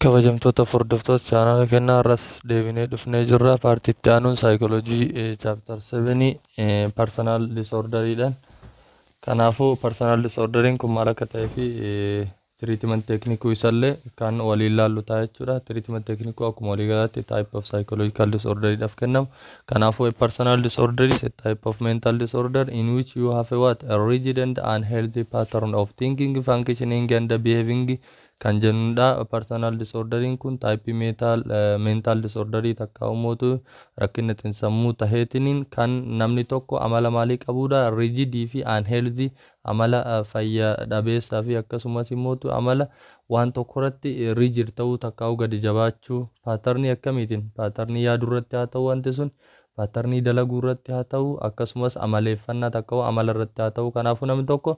Kabajamtoota hordoftoota chaanaala keenyaa, har'as deebinee dhufnee jirra. Partii itti aanuun saayikooloojii chapter 7 personal disorderiidhaan. Kanaafuu personal disorderiin kun maal akka ta'ee fi treatment techniqueuu isallee kan waliin laallu ta'a jechuudha. Treatment techniqueuu akkuma walii galaatti type of psychological disorderiidhaaf kennamu. Kanaafuu a personal disorder is a type of mental disorder in which you have a what? A rigid and unhealthy pattern of thinking, functioning and behaving kan jennudha. Personal disorderiin kun typeii mental disorderii takka ummootu rakkina xiinsammuu taheetiniin kan namni tokko amala maalii qabudha? Rigidii fi unhealthy, amala fayya dhabeessaa fi akkasumas immootu amala waan tokko irratti rigid ta'uu takkaa'u gadi jabaachuu. Patternii akkamiitiin? Patternii yaaduu irratti haa ta'u, wanti sun patternii dalaguu irratti haa ta'u, akkasumas amaleeffannaa takka amala irratti haa ta'u. Kanaafuu namni tokko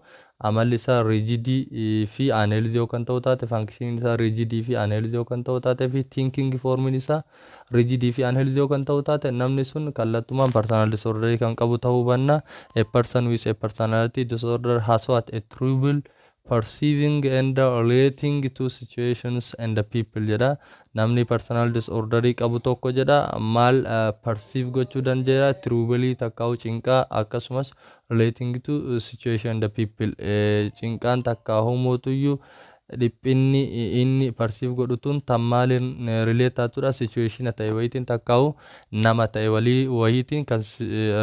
amalli isaa rigidii fi unhealthy yoo kan ta'u taate, functioniin isaa rigidii fi unhealthy yoo kan ta'u taate fi thinking formiin isaa rigidii fi unhealthy yoo kan ta'u taate, namni sun kallattumaan personal disorderii kan qabu ta'uu hubanna. A person with a personality disorder has what? A trouble perceiving and relating to situations and the people jedha. Namni personal disorderii qabu tokko jedha, maal perceive gochuu dandeenya? Troubleii takkaa'u cinqaa, akkasumas relating to situation and the people, cinqaan takkaa'u mootuyyuu dhiphinni inni perceive godhu tun tan maaliin relate taatudha? Situationa ta'e wayiitiin takkaa'u nama ta'e walii wayiitiin kan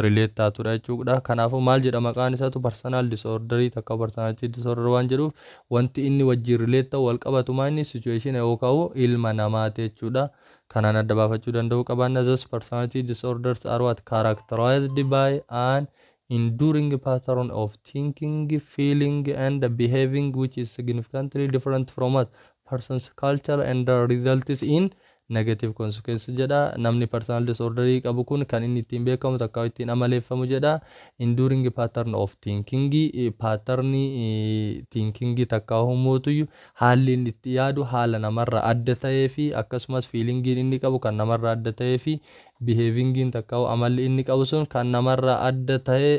relate taatudha jechuudha. Kanaafuu maal jedha? Maqaan isaatu personal disorderii takka personality disorder waan jedhuuf, wanti inni wajjin relate ta'u wal qabatu maa inni situationa yookaan ilma namaati jechuudha. Kanaan adda baafachuu danda'uu qabaanna. Thus personality disorders are what? Characterized by an enduring pattern of thinking, feeling, and behaving which is significantly different from what? Person's culture and results in negative consequence jedha. Namni personal disorderii qabu kun kan inni ittiin beekamu takka ittiin amaleeffamu jedha, enduring pattern of thinking, patternii thinking takka humootuyyuu haalli inni itti yaadu haala namarraa adda ta'ee fi akkasumas feelingiin inni qabu kan namarraa adda ta'ee fi behavingiin takka amalli inni qabu sun kan namarraa adda ta'e,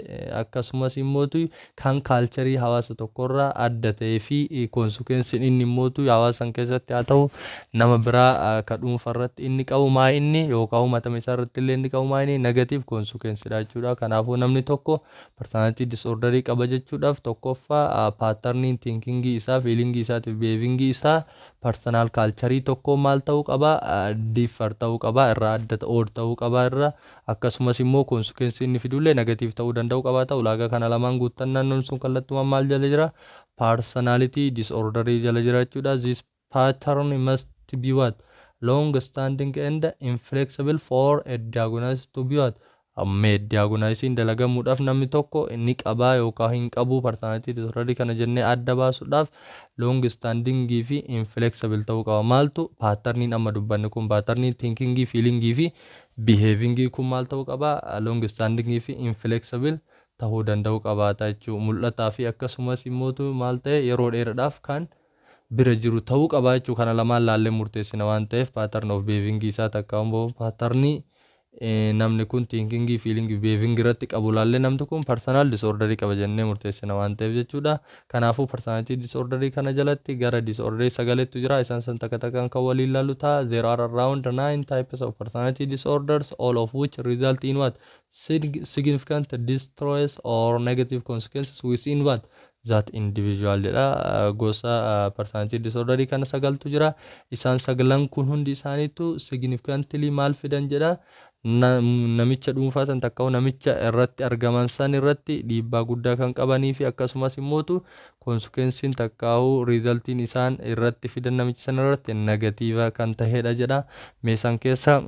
akkasumas immootu kan cultureii hawaasa tokkorraa adda ta'ee fi consequenceiin inni immootu hawaasa keessatti haa ta'u nama biraa ka dhuunfa irratti inni qabu maa inni yookaan uummata isaa irratti illee inni qabu maa inni negative consequencedha jechuudha. Kanaafuu namni tokko personality disorderii qaba jechuudhaaf, tokkoffaa patterniin thinkingii isaa, feelingii isaatiif behavingii isaa personal cultureii tokko maal ta'uu qaba? Differ ta'uu qaba, irraa adda odd ta'uu qaba irraa. Akkasumas immoo consequenceii inni fidullee negative ta'uu danda'u qabaata. Ulaagaa kana lamaan guuttannaan namni sun kallattumaan maal jala jira? Personality disorderii jala jira jechuudha. This pattern must be what? Long standing and inflexible for a diagnosis to be what? Made. Diagnosisiin dalagamuudhaaf, namni tokko ni qabaa yookaan hin qabu personality disorderii kana jennee adda baasuudhaaf, long standingii fi inflexible ta'uu qaba. Maaltu? Patterniin amma dubbanne kun, patterniin thinkingii, feelingii fi behavingii kun maal ta'uu qaba? Long standingii fi inflexible ta'uu danda'uu qabaata jechuudha. Mul'ataa fi akkasumas immootu maal ta'e, yeroo dheeraadhaaf kan bira jiru ta'uu qaba jechuudha. Kana lamaan laallee murteessina waan ta'eef, pattern of behavingii isaa takka immoo patternii namni kun thinkingii, feelingii, behavingii irratti qabu laallee namni kun personal disorderii qaba jennee murteessina waan ta'eef jechuudha. Kanaafuu personality disorderii kana jalatti gara disorderii sagaleetu jira. Isaan san takka takkaan kan waliin laallu ta'a. There are around nine types of personality disorders, all of which result in what? Significant distress or negative consequences within what? That individual jedha. Gosa personality disorderii kana sagaltu jira. Isaan sagalan kun hundi isaaniitu significantly maal fidan jedha? Namicha dhuunfaa san takka namicha irratti argaman san irratti dhiibbaa guddaa kan qabanii fi akkasumas immootu consequenceiin takkaa'uu resultiin isaan irratti fidan namicha san irratti negative kan tahedha jedha. Meeshaan keessa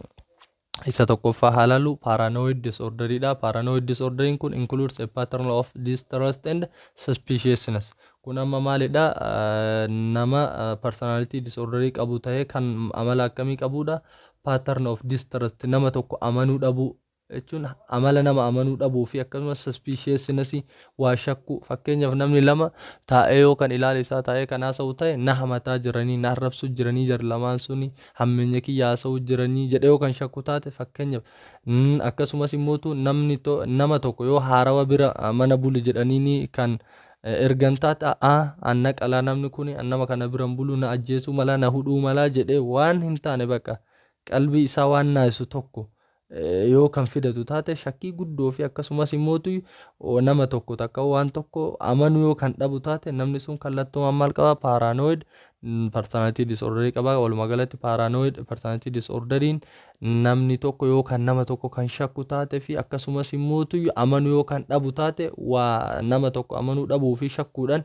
isa tokkoffaa haa laallu, paranoid disorderiidha. Paranoid disorderiin kun includes a pattern of distrust and suspiciousness. Kun amma maalidha? Nama personality disorderii qabu ta'ee kan amala akkamii qabudha? Pattern of distrust, nama tokko amanuu dhabuu jechuun, amala nama amanuu dhabuu fi akkasumas suspiciousness, waa shakkuu. Fakkeenyaaf namni lama taa'ee yoo kan ilaala isaa taa'ee kan haasa'u ta'e, na hamataa jiranii, na arrabsuu jiranii, jara lamaan suni hammeenya kiyya haasa'uu jiranii jedhee yoo kan shakku taate fakkeenyaaf. Akkasumas immootu namni nama tokko yoo haarawa bira mana buli jedhaniini kan Ergantaa ta'a anna qalaa, namni kun nama kana biran bulu, na ajjeesuu malaa, na hudhuu malaa jedhee waan hin taane bakka qalbii isaa waan naayisu tokko yoo kan fidatu taate, shakkii guddoo fi akkasumas immootu nama tokko takka waan tokko amanuu yoo kan dhabu taate, namni sun kallattumaan maal qaba? Paranoid personality disorderii qaba. Walumaa galatti paranoid personality disorderiin namni tokko yoo kan nama tokko kan shakku taate fi akkasumas immootu amanuu yoo kan dhabu taate, waa nama tokko amanuu dhabuu fi shakkuudhaan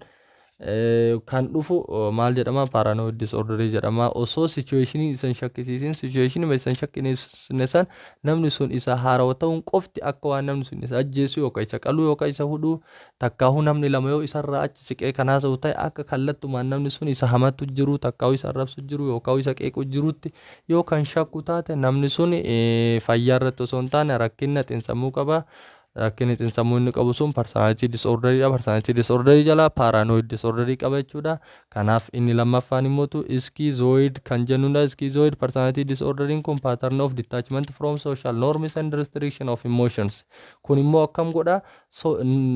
kan dhufu maal jedhama? Paranoid disorderii jedhama. Osoo situationii isan shakkisiisin, situationii isan shakkisiisne san, namni sun isa haarawa ta'uun qofti akka waan namni sun isa ajjeesu yookaan isa qaluu yookaan isa hudhuu takkaahuu, namni lama yoo isarraa achi siqee kan haasa'u ta'e, akka kallattumaan namni sun isa hamatu jiru takkaahuu isa arrabsu jiru yookaan isa qeequ jirutti yoo kan shakku taate, namni sun fayyaa irratti osoo hin taane rakkina xiinsammuu qaba. Rakkinni xiinsammuu inni qabu sun personality disorderiidha. Personality disorderii jala paranoid disorderii qaba jechuudha. Kanaaf inni lammaffaan immootu schizoid kan jennudha. Schizoid personality disorderiin kun pattern of detachment from social norms and restriction of emotions. Kun immoo akkam godha?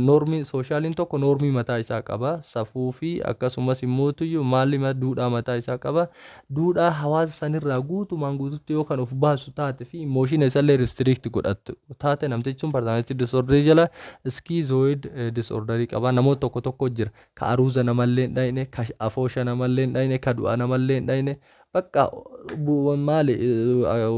Normii socialiin tokko normii mataa isaa qaba. Safuu fi akkasumas immootu maalli duudhaa mataa isaa qaba. Duudhaa hawaasa sanirraa guutumaan guututti yoo kan of baasu taate fi emotiona isallee restrict godhattu taate, namtichi sun personality disorderii jala schizoid disorderii qaba. Namoota tokko tokko jira ka aruuza namallee hin dhayne, ka afoosha namallee hin dhayne, ka du'a namallee hin dhayne. Bakka maali,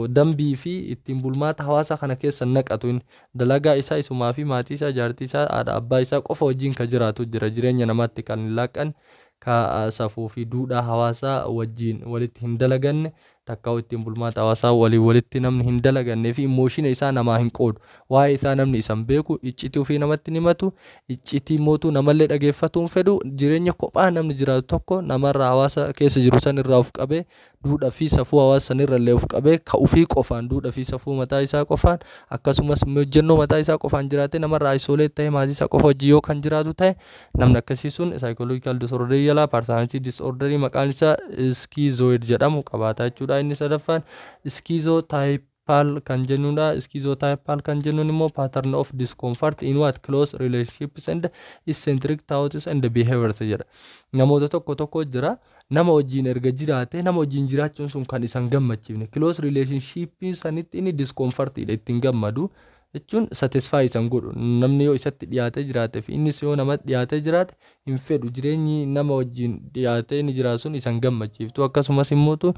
dambii fi ittiin bulmaata hawaasa kana keessa naqatu. Inni dalagaa isaa isumaa fi maatii isaa, jaartii isaa, haadha abbaa isaa qofa wajjin ka jiraatu jira. Jireenya namaatti kan hin laaqan, ka safuu fi duudhaa hawaasaa wajjin walitti hin dalaganne, takka ittiin bulmaata hawaasaa waliin walitti namni hin dalagannee fi emotiona isaa namaa hin qoodu. Waa'ee isaa namni isan beeku, iccitii ofii namatti hin himatu, iccitii mootuu namallee dhageeffatuu hin fedhu. Jireenya kophaa namni jiraatu tokko namarraa, hawaasa keessa jiru san irraa of qabee, duudhaa fi safuu hawaasa sanirra illee of qabee, ka ofii qofaan, duudhaa fi safuu mataa isaa qofaan, akkasumas hojjennoo mataa isaa qofaan jiraatee, namarraa isolate ta'ee maatii isaa qofa wajjin yoo kan jiraatu ta'e, namni akkasii sun psychological disorderii jalaa personality disorderii maqaan isaa schizoid jedhamu qabaata jechuudha. Inni sadaffaan schizotypal kan jennudha. Schizotypal kan jennuun immoo pattern of discomfort in what close relationships and eccentric thoughts and behaviors jedha. Namoota tokko tokko jira, nama wajjin erga jiraate nama wajjin jiraachuun sun kan isan gammachiifne, close relationship sanitti inni discomfortidha, ittiin gammadu jechuun satisfy isan godhu. Namni yoo isatti dhiyaatee jiraate fi innis yoo namatti dhiyaatee jiraate hin fedhu. Jireenyi nama wajjin dhiyaatee inni jiraatu sun isan gammachiiftu. Akkasumas immootu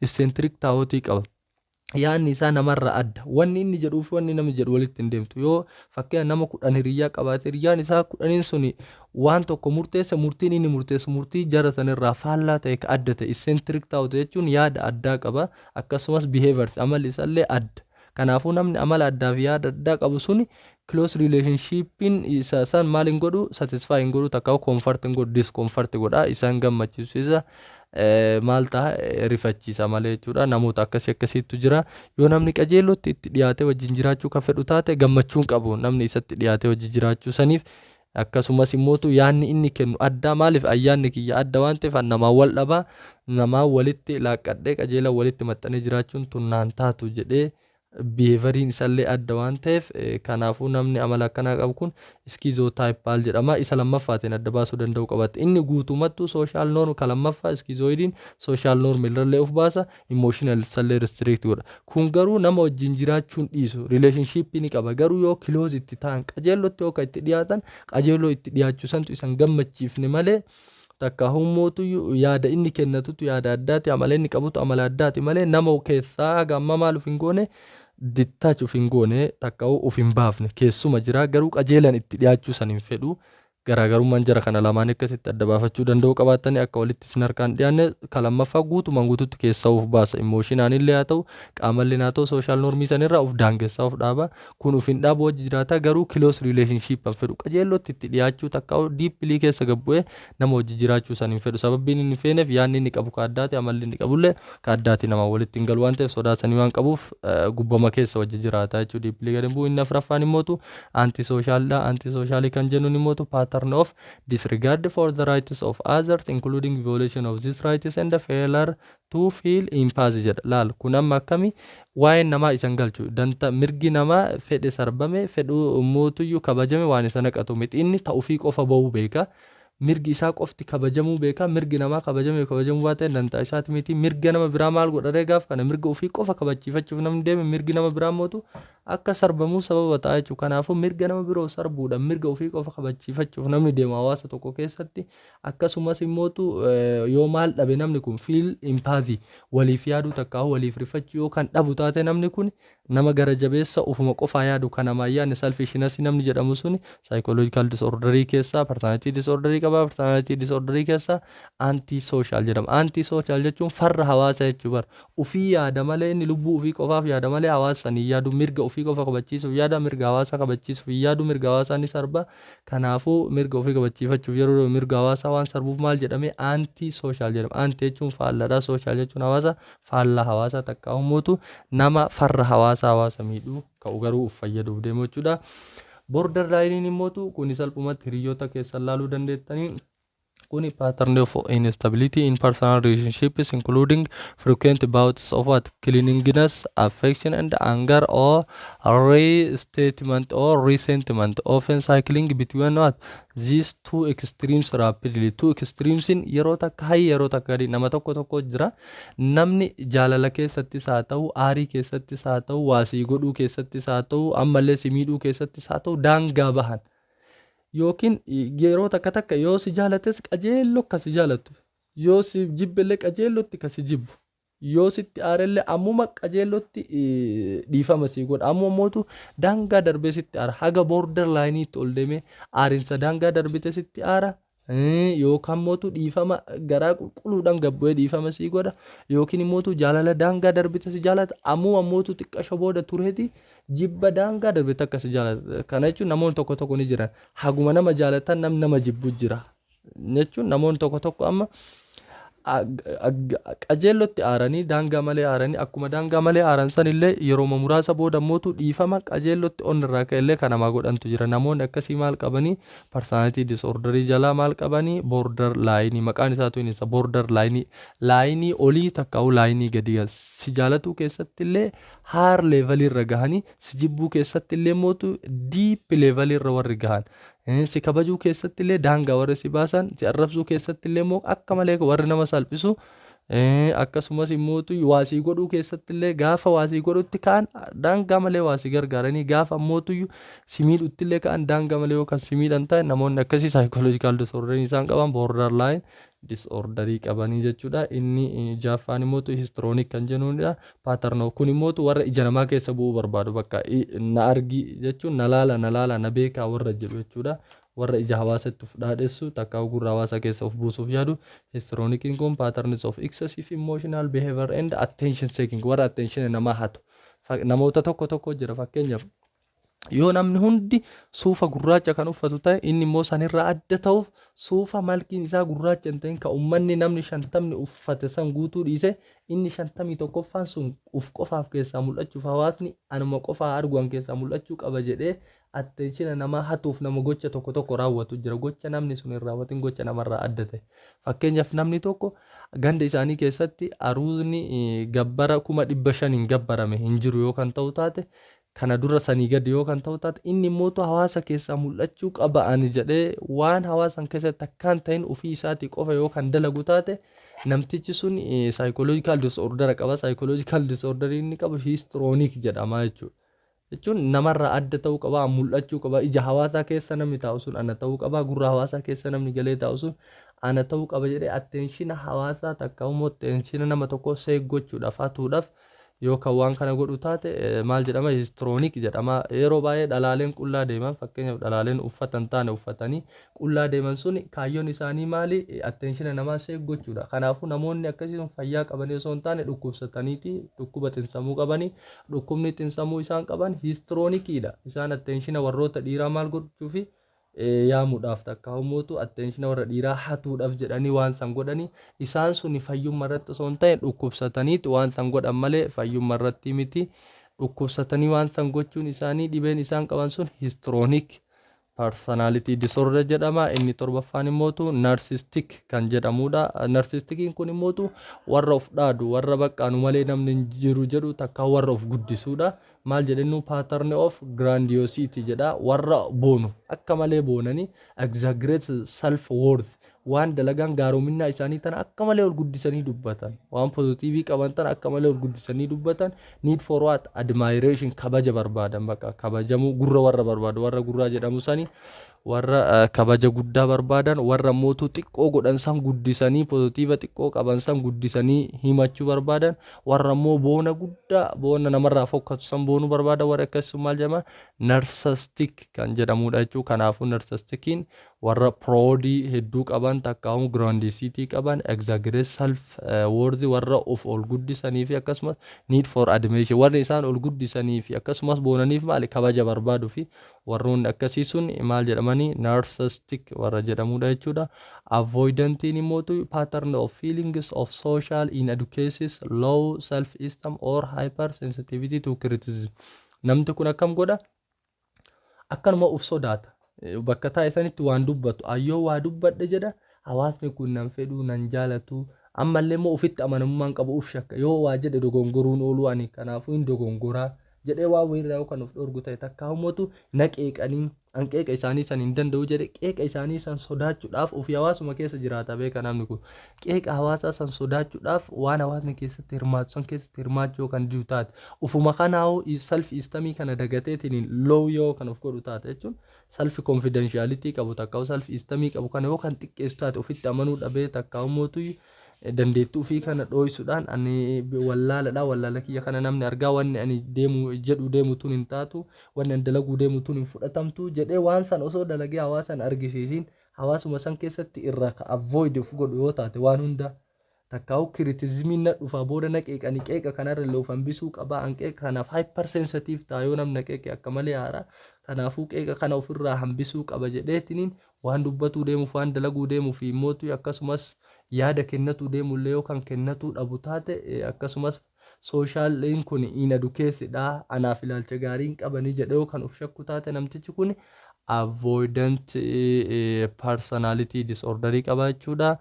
eccentric thoughtii qaba. Yaadni isaa namarraa adda. Wanni inni jedhuu fi wanni namni jedhu walitti hin deemtu. Yoo fakkeenya nama 10 hiriyyaa qabaate, hiriyyaan isaa 10n suni waan tokko murteesse, murtiin inni murteessu murtii jara sanirraa faallaa ta'e, ka adda ta'e. Eccentric thought jechuun yaada addaa qaba. Akkasumas behaviors, amalli isaallee adda. Kanaafuu namni amala addaa fi yaada addaa qabu suni close relationshipiin isa san maal hin godhu? Satisfy hin godhu, takka comfort hin godhu, discomfort godha. Isaan gammachiisu isa maal ta'a? Rifachiisa malee jechuudha. Namoota akkasii akkasiitu jira. Yoo namni qajeelootti itti dhiyaatee wajjin jiraachuu kan fedhu taate, gammachuun qabu namni isatti dhiyaatee wajjin jiraachuu saniif. Akkasumas immootu yaadni inni kennu addaa. Maaliif? Ayyaanni kiyya adda waan ta'eef namaan wal dhabaa, namaan walitti laaqqadhee qajeela walitti maxxanee jiraachuun tun naan taatu jedhee, behavioriin isallee adda waan ta'eef. Kanaafuu namni amala akkanaa qabu kun schizotypal jedhama. Isa lammaffaatiin adda baasuu danda'u qabatte. Inni guutumattuu social norm ka lammaffaa schizoidiin social norm irrallee of baasa, emotional isallee restrict godha. Kun garuu nama wajjin jiraachuun dhiisu, relationshipii ni qaba. Garuu yoo close itti ta'an, qajeellotti yoo itti dhiyaatan, qajeelloo itti dhiyaachuu santu isan gammachiifne malee, takka hummootu yaada inni kennatutu yaada addaati, amala inni qabutu amala addaati malee, nama keessaa haga amma maal uf hin goone? Detach uf hin goone, takka uf hin baafne. Keessuma jira, garuu qajeelan itti dhiyaachuu san hin fedhu. Garaagarummaan jara kana lamaan akkasitti adda baafachuu danda'uu qabaatanii akka walitti isin harkaan dhiyaanne. Ka lammaffaa guutumaan guututti keessaa uf baasa. Emotionaan illee haa ta'u, qaamallee haa ta'u, social normii sanirraa uf daangessaa, uf dhaaba. Kun uf hin dhaabu, wajji jiraata, garuu close relationship hin fedhu. Qajeellootti itti dhiyaachuu takka deeply keessa gabbu'ee nama wajji jiraachuu san hin fedhu. Sababbiin inni feeneef yaadni inni qabu ka addaati, amalli inni qabullee ka addaati, nama walitti hin galu waan ta'eef, sodaa sanii waan qabuuf gubbama keessa wajji jiraata jechuudha. Deeply gadi bu'u. Inni afuraffaan immootu antisocialdha. Antisocialii kan jennuun immootu pattern pattern of disregard for the rights of others, including violation of these rights and the failure to feel empathy jedha. Laal, kun amma akkami waa'een namaa isan galchu, danta mirgi namaa fedhe sarbame, fedhu mootuyyuu kabajame, waan isa naqatu miti. Inni ta'ufii qofa bahuu beeka. Mirgi isaa qofti kabajamuu beeka. Mirgi namaa kabajame kabajamuu baate dantaa isaati miti. Mirga nama biraa maal godharee? Gaaf kana mirga ofii qofa kabachiifachuuf namni deeme, mirgi nama biraa mootu akka sarbamuu sababa ta'a jechuudha. Kanaafuu mirga nama biroo sarbuudhaan mirga ofii qofa kabachiifachuuf namni deemu hawaasa tokko keessatti, akkasumas immootu yoo maal dhabe, namni kun feel empathy, waliif yaaduu takkaa waliif rifachuu yoo kan dhabu taate, namni kun nama gara jabeessa ufuma qofaa yaadu, kan namaa yaadne, selfishness namni jedhamu suni psychological disorderii keessaa personality disorderii qaba. Personality disorderii keessaa anti social jedhama. Anti social jechuun farra hawaasa jechuu bara. Ufii yaada malee, inni lubbuu ufii qofaaf yaada malee hawaasa sanii yaadu. Mirga ufii qofa kabachiisuuf yaada, mirga hawaasa kabachiisuuf hin yaadu, mirga hawaasaa ni sarba. Kanaafuu mirga ofii kabachiifachuuf yeroo mirga hawaasaa waan sarbuuf maal jedhame? Anti social jedhama. Anti jechuun faalladha, social jechuun hawaasa. Faallaa hawaasaa takka umuutu nama farra hawaasaa, hawaasa miidhuu ka'u garuu uf fayyaduuf deemu jechuudha. Borderlineiin immootu kuni salphumatti hiriyoota keessan laaluu dandeettanii. Kuni pattern of instability in personal relationships, including frequent bouts of what? Clinginess, affection and anger or restatement or resentment, often cycling between what? These two extremes rapidly. Two extremes in yeroo takka high, yeroo takka gadi. Nama tokko tokko jira. Namni jaalala keessattis haa ta'u, aarii keessattis haa ta'u, waasii godhuu keessattis haa ta'u, ammallee si miidhuu keessattis haa ta'u, daangaa bahan. Yookiin yeroo takka takka yoo si jaalates qajeelloo akka si jaalattu, yoo si jibbellee qajeellotti akka si jibbu, yoo sitti aarellee ammuma qajeellotti dhiifama si godha. Amma mootu daangaa darbee sitti aara, haga borderlineiitti ol deemee aarinsa daangaa darbite sitti aara, yookaan mootu dhiifama garaa qulqulluudhaan gabbu'ee dhiifama sii godha, yookiin immootu jaalala daangaa darbite si jaalata, ammuma mootu xiqqasho booda tureeti jibba daangaa darbite akka si jaalata. Kana jechuun namoonni tokko tokko ni jiran, haguma nama jaalatan nam nama jibbu jira jechuun. Namoonni tokko tokko amma qajeellotti aaranii, daangaa malee aaranii, akkuma daangaa malee aaran sanillee yeroo muraasa booda mootu dhiifama qajeellotti onni irraa ka'ellee kan namaa godhantu jira. Namoonni akkasii maal qabanii? Personality disorderii jalaa maal qabanii? Borderlineii. Maqaan isaatu inni isa borderlineii, lineii olii takkaa'u lineii gadi. Si jaalatuu keessatti illee higher levelii irra gahanii, si jibbuu keessatti illee mootu deep levelii irra warri gahan, si kabajuu keessatti illee daangaa warri si baasan, si arrabsuu keessatti illee immoo akka malee warri nama salphisu, akkasumas immoo waasii godhuu keessatti illee gaafa waasii godhutti ka'an daangaa malee waasii gargaaranii, gaafa ammootu si miidhutti illee ka'an daangaa malee yookaan si miidhan ta'e, namoonni akkasii psychological disorderii isaan qaban borderline disorderii qabanii jechuudha. Inni jaaffaan immoo histrionic kan jennuudha. Pattern kun immoo warra ija namaa keessa bu'uu barbaadu, bakka na argi jechuun na laala, na laala, na beekaa warra jedhu jechuudha. Warra ija hawaasatti of dhaadhessu takka gurra hawaasa keessa of buusuuf yaadu. Histrioniciin kun patterns of excessive emotional behavior and attention seeking, warra attention namaa hatu. Namoota tokko tokko jira. Fakkeenyaaf, yoo namni hundi suufa gurraacha kan uffatu ta'e, inni immoo sanirraa adda ta'uuf suufa malkiin isaa gurraacha hin ta'in, kan ummanni namni 50 uffate san guutuu dhiise, inni 51ffaan sun uf qofaaf keessaa mul'achuuf, hawaasni anuma qofaa arguan keessaa mul'achuu qaba jedhee attention namaa hatuuf nama gocha tokko tokko raawwatu jira. Gocha namni sun hin raawwatin, gocha namarraa adda ta'e. Fakkeenyaaf, namni tokko ganda isaanii keessatti aruuzni gabbara 500,000n gabbarame hin jiru yoo kan ta'u taate, kana dura sanii gadi yoo kan ta'u taate, inni immoo hawaasa keessaa mul'achuu qaba ani jedhee waan hawaasan keessatti akkaan ta'in ofii isaatii qofa yoo kan dalagu taate, namtichi sun psychological disordera qaba. Psychological disorderii inni qabu histrionic jedhama jechuudha. Jechuun namarraa adda ta'uu qaba, mul'achuu qaba, ija hawaasaa keessa namni taa'u sun ana ta'uu qaba, gurra hawaasaa keessa namni galee taa'u sun ana ta'uu qaba jedhee attention hawaasaa takka immoo attention nama tokko seek gochuudhaaf, hatuudhaaf yookaan waan kana godhu taate, maal jedhama? Histrionic jedhama. Yeroo baay'ee dhalaaleen qullaa deeman, fakkeenyaaf dhalaaleen uffata hin taane uffatanii qullaa deeman sun, kaayyoon isaanii maali? Attention namaa seek gochuudha. Kanaafuu namoonni akkasii sun fayyaa qabanii osoo hin taane dhukkubsataniiti dhukkuba xinsammuu qabanii. Dhukkubni xinsammuu isaan qaban histrioniciidha. Isaan attention warroota dhiiraa maal gochuufi yaamuudhaaf takka humootu attention warra dhiiraa hatuudhaaf jedhanii waan san godhanii, isaan suni fayyummaa irratti osoo hin ta'in dhukkubsataniiti waan san godhan malee fayyummaa irratti miti. Dhukkubsatanii waan san gochuun isaanii, dhibeen isaan qaban sun histrionic Personality disorder jedhama. Inni torbaffaan immootu narcissistic kan jedhamudha. Narcissisticiin kun immootu warra of dhaadu, warra baqqaanu malee namni hin jiru jedhu, takka warra of guddisuudha. Maal jedhennu? Pattern of grandiosity jedha. Warra boonu, akka malee boonanii, exaggerate self worth, waan dalagaan gaaroominaa isaanii tana akka malee ol guddisanii dubbatan, waan positive qaban tana akka malee ol guddisanii dubbatan. Need for what? Admiration, kabaja barbaadan, bakka kabajamuu gurra warra barbaadu, warra gurraa jedhamu sanii, warra kabaja guddaa barbaadan, warra mootuu xiqqoo godhan san guddisanii, positive xiqqoo qaban san guddisanii himachuu barbaadan, warra immoo boona guddaa, boona namarraa fokkatu san boonuu barbaadan. Warra akkasii maal jedhama? Narcissistic kan jedhamudha jechuu. Kanaafuu narcissisticiin warra proud hedduu qaban, takkaa'u grandiosity qaban, exaggerate self worth, warra of ol guddisanii fi akkasumas need for admiration. Warri isaan ol guddisanii fi akkasumas boonaniif maali? Kabaja barbaaduu fi warroonni akkasii sun maal jedhamanii? Narcissistic warra jedhamudha jechuudha. Avoidantiin immootu pattern of feelings of social inadequacies, low self esteem or hypersensitivity to criticism. Namni kun akkam godha? Akkanuma uf sodaata. Bakka taa'e sanitti waan dubbatu ayyoo waa dubbadhe jedha, hawaasni kun nan fedhuu, nan jaalatu. Ammallee immoo ofitti amanamummaan qabu, uf shakka. Yoo waa jedhe dogongoruun ooluu, ani kanaafuu hin dogongoraa jedhee waan wayirraa yoo kan of dhorgu ta'e, takka ummatu na qeeqanii an qeeqa isaanii san hin danda'u jedhe, qeeqa isaanii san sodaachuudhaaf ofii hawaasuma keessa jiraata beeka. Namni kun qeeqa hawaasaa san sodaachuudhaaf waan hawaasni keessatti hirmaatu san keessatti hirmaachuu kan jiru taate, ufuma kanaa'u self esteemii kana dagateetiin low yoo kan of godhu taate, jechuun self confidentiality qabu takka self esteemii qabu kana yoo kan xiqqeessu taate, ofitti amanuu dhabee, takka ummatu dandeettii ofii kana dhooysuudhaan, ani wallaaladha, wallaala kiyya kana namni argaa, wanni ani deemu jedhu deemu tun hin taatu, wanni ani dalaguu deemu tun hin fudhatamtu jedhee, waan san osoo dalagee hawaasan argisiisin hawaasuma san keessatti irraa ka avoid of godhu yoo taate, waan hunda takkaa'u criticismiin na dhufaa booda na qeeqanii, qeeqa kanarra illee of hambisuu qabaa, an qeeqa kanaaf hyper sensitive ta'a, yoo namni na qeeqe akka malee haara, kanaafuu qeeqa kana ofirraa hambisuu qaba jedheetiniin waan dubbatuu deemuuf, waan dalaguu deemuuf immootu akkasumas yaada kennatuu deemullee yoo kan kennatuu dhabu taate, akkasumas socialiin kun inadequacyidha, anaaf ilaalcha gaarii hin qabanii jedhee yoo kan of shakku taate, namtichi kun avoidant personality disorderii qaba jechuudha.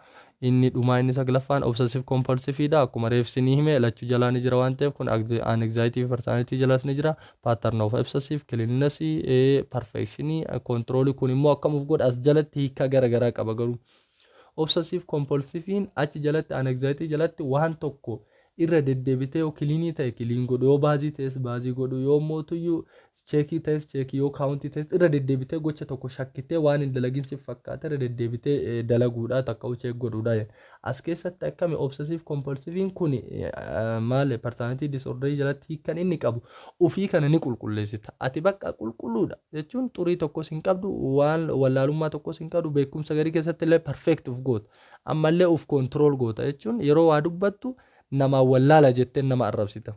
Inni dhumaa, inni saglaffaan, obsessive compulsive dha. Akkuma reefsi ni hime, lachuu jalaa ni jira waan ta'eef, kun anxiety fi personality jalaas ni jira. Pattern of obsessive cleanliness, perfection, control kun immoo akkam of godha? As jalatti hiika gara garaa qaba. Garuu obsessive compulsivein achi jalatti, anxiety jalatti, waan tokko irra deddeebitee yoo clean ta'e clean godhu, yoo baasii ta'es baasii godhu, yoo mootuyyuu check ta'es check, yoo count ta'es irra deddeebitee gocha tokko shakkitee waan hin dalagin si fakkaate irra deddeebitee dalaguudha, takka check godhuudha. As keessatti akkami? Obsessive compulsivein kun maal? Personality disorder jalatti hiikkan inni qabu ufii kana ni qulqulleessita. Ati bakka qulqulluudha jechuun xurii tokkos hin qabdu, waan wallaalummaa tokkos hin qabdu, beekumsa garii keessatti illee perfect uf goota. Ammallee uf control goota jechuun yeroo waa dubbattu namaan wallaala jettee nama arrabsita.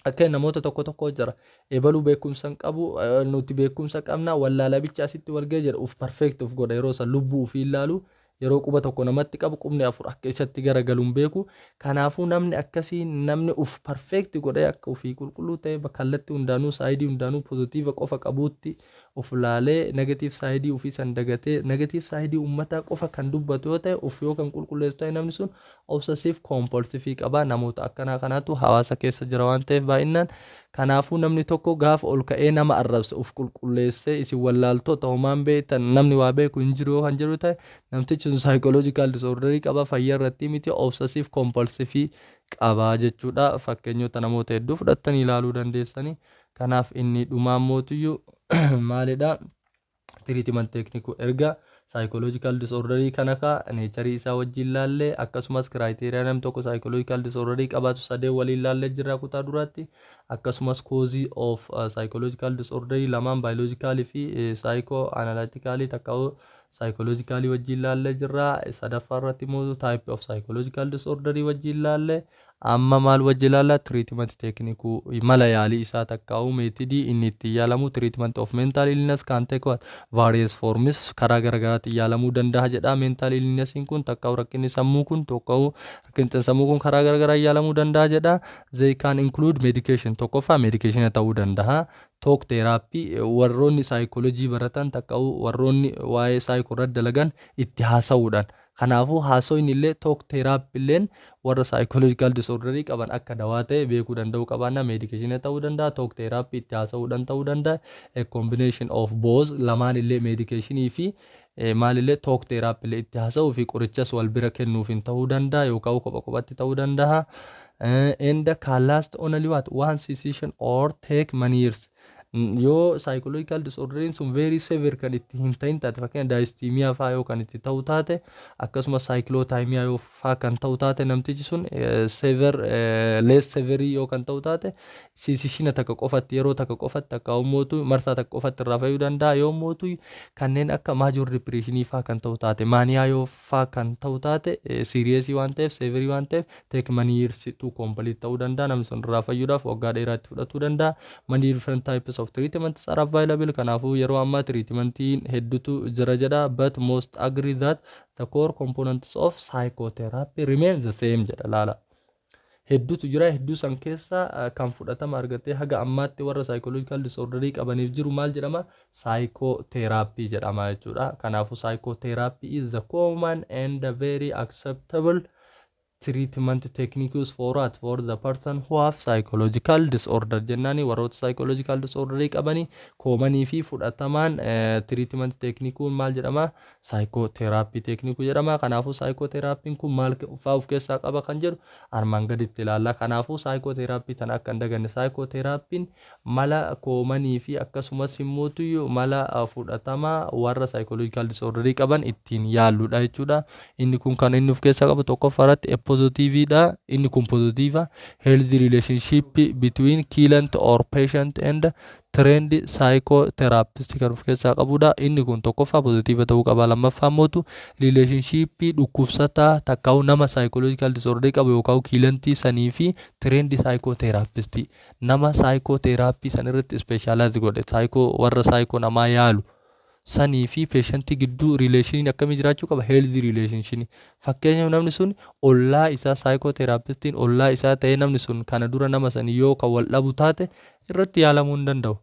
Akka namoota tokko tokko jira. Ebaluu beekumsa hin qabu, nuti beekumsa qabna, wallaala bicha asitti wal ga'e jedha, uf perfect uf godha. Yeroo san lubbuu ofii ilaalu, yeroo quba tokko namatti qabu qubni afur akka isatti garagaluun beeku. Kanaafuu namni akkasii, namni uf perfect godhee akka ofii qulqulluu ta'e, kallattii hundaanuu, side hundaanuu positive qofa qabuutti of laalee, negative side ofii san dagatee negative side uummataa qofa kan dubbatu yoo ta'e, of yoo kan qulqulleessu ta'e, namni sun obsessive compulsive qaba. Namoota akkanaa kanaatu hawaasa keessa jira waan ta'eef baay'inaan. Kanaafuu namni tokko gaafa ol ka'ee nama arrabsa, uf qulqulleessee isin wallaaltota, homaan beektan, namni waa beeku hin jiru yoo kan jedhu ta'e, namtichi sun psychological disorderii qaba, fayyaa irratti miti, obsessive compulsive qaba jechuudha. Fakkeenyota namoota hedduu fudhattanii ilaaluu dandeessanii. Kanaaf inni dhumaan mootiyyuu maalidha? Treatment technique. Erga psychological disorderii kana ka nature isaa wajjin laallee, akkasumas criteria namni tokko psychological disorderii qabaatu sadeen waliin laallee jirra kutaa duraatti, akkasumas cause of psychological disorderii lamaan, biological fi psychoanalytical takka psychological wajjin laallee jirra. Sadaffaa irratti immoo type of psychological disorderii wajjin laallee. Amma maal wajji ilaalla? Treatment technique, mala yaalii isaa takkaa'u methodii inni ittiin yaalamu. Treatment of mental illness can take what? Various forms, karaa garaagaraatiin yaalamuu danda'a jedha. Mental illness kun takkaa'u rakkinni sammuu kun, tokka'u rakkinni sammuu kun karaa garagaraa yaalamuu danda'a jedha. They can include medication, tokkoffaa medication ta'uu danda'a. Talk therapy, warroonni saayikoolojii baratan takkaa'u warroonni waa'ee saayikoo irratti dalagan itti haasa'uudhaan. Kanaafuu haasawni illee, talk therapy illeen, warra psychological disorderii qaban akka dawaa ta'e beekuu danda'uu qabaanna. Medication ta'uu danda'a, talk therapy itti haasa'uudhaan ta'uu danda'a, a combination of both, lamaan illee, medicationii fi maalillee, talk therapy illee itti haasa'uu fi qorichas wal bira kennuufin ta'uu danda'a yookaan kopha kophatti ta'uu danda'a. And can last only what? One session or take many years. Yoo psychological disorderiin sun very severe kan itti hin ta'in taate, fakkeenya dysthymia faa yoo kan itti ta'u taate, akkasumas cyclothymia yoo faa kan ta'u taate, namtichi sun severe, less severe yoo kan ta'u taate, sessiona takka qofatti, yeroo takka qofatti, akka ummootu marsaa takka qofatti irraa fayyuu danda'a. Yoo mootu kanneen akka major depressionii faa kan ta'u taate, mania yoo faa kan ta'u taate, serious waan ta'eef, severe waan ta'eef, take many years to complete ta'uu danda'a. Namni sun irraa fayyuudhaaf waggaa dheeraa itti fudhatuu danda'a. Many different types of treatments are available. Kanaafuu yeroo ammaa treatmentiin hedduutu jira jedha. But most agree that the core components of psychotherapy remain the same jedha. Laala, hedduutu jira. Hedduu san keessa kan fudhatama argatee haga ammaatti warra psychological disorderii qabaniif jiru maal jedhama? Psychotherapy jedhama jechuudha. Kanaafuu psychotherapy is the common and very acceptable treatment techniques for what? For the person who have psychological disorder jennaani. Warroota psychological disorderii qabanii commonii fi fudhatamaan treatment techniqueun maal jedhama? Psychotherapy technique jedhama. Kanaafuu psychotherapyn kun maal faa of keessaa qaba kan jedhu armaan gaditti ilaalla. Kanaafuu psychotherapy tan akka hin daganne. Psychotherapyn mala commonii fi akkasumas immootu mala fudhatamaa warra psychological disorderii qaban ittiin yaalludha jechuudha. Inni kun kan inni of keessaa qabu tokkoffaa irratti positivedha. Inni kun positive healthy relationship between client or patient and trained psychotherapist kan of keessaa qabudha. Inni kun tokkoffaa positive ta'uu qaba. Lammaffaa mootu relationship dhukkubsataa takkaa'u nama psychological disorder qabu yookaan clientii sanii fi trained psychotherapist, nama psychotherapy san irratti specialize godhe, psycho, warra psycho namaa yaalu sanii fi patientii gidduu relationiin akkamii jiraachuu qaba? Healthy relationship. Fakkeenyaaf, namni sun ollaa isaa, psychotherapistiin ollaa isaa ta'ee, namni sun kana dura nama sanii yoo kan wal dhabu taate, irratti yaalamuu hin danda'u.